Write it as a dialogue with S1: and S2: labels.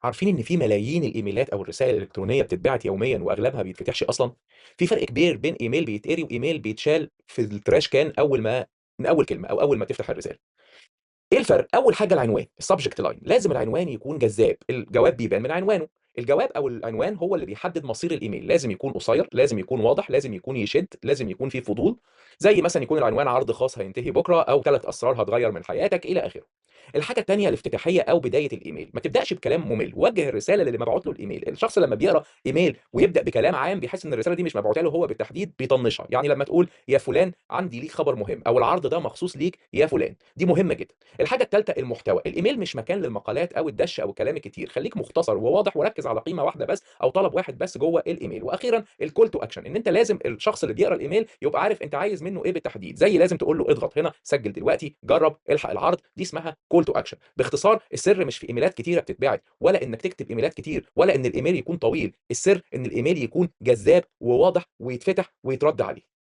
S1: عارفين إن في ملايين الإيميلات أو الرسائل الإلكترونية بتتبعت يوميًا وأغلبها بيتفتحش أصلًا؟ في فرق كبير بين إيميل بيتقري وإيميل بيتشال في ال trash can أول ما من أول كلمة أو أول ما تفتح الرسالة. إيه الفرق؟ أول حاجة العنوان، ال subject line، لازم العنوان يكون جذاب، الجواب بيبان من عنوانه. الجواب أو العنوان هو اللي بيحدد مصير الإيميل، لازم يكون قصير، لازم يكون واضح، لازم يكون يشد، لازم يكون فيه فضول، زي مثلًا يكون العنوان عرض خاص هينتهي بكرة أو 3 أسرار هتغير من حياتك إلى آخره. الحاجة التانية الافتتاحية أو بداية الإيميل، ما تبدأش بكلام ممل، وجه الرسالة للي مبعوت له الإيميل، الشخص لما بيقرا إيميل ويبدأ بكلام عام بيحس إن الرسالة دي مش مبعوتة له هو بالتحديد بيطنشها، يعني لما تقول يا فلان عندي ليك خبر مهم أو العرض ده مخصوص ليك يا فلان، دي مهمة جدًا. الحاجة التالتة المحتوى، الإيميل مش مكان للمقالات أو الدش أو الكلام الكتير، خليك مختصر وواضح وركز على قيمة واحدة بس أو طلب واحد بس جوه الإيميل. وأخيرًا ال call to action، إن أنت لازم الشخص اللي بيقرا الإيميل يبقى عارف أنت عايز منه إيه بالتحديد، زي لازم تقول له اضغط هنا، سجل دلوقتي، جرب، الحق العرض، دي اسمها call to action. باختصار السر مش في إيميلات كتيرة بتتبعت، ولا إنك تكتب إيميلات كتير، ولا إن الإيميل يكون طويل، السر إن الإيميل يكون جذاب وواضح ويتفتح ويترد عليه.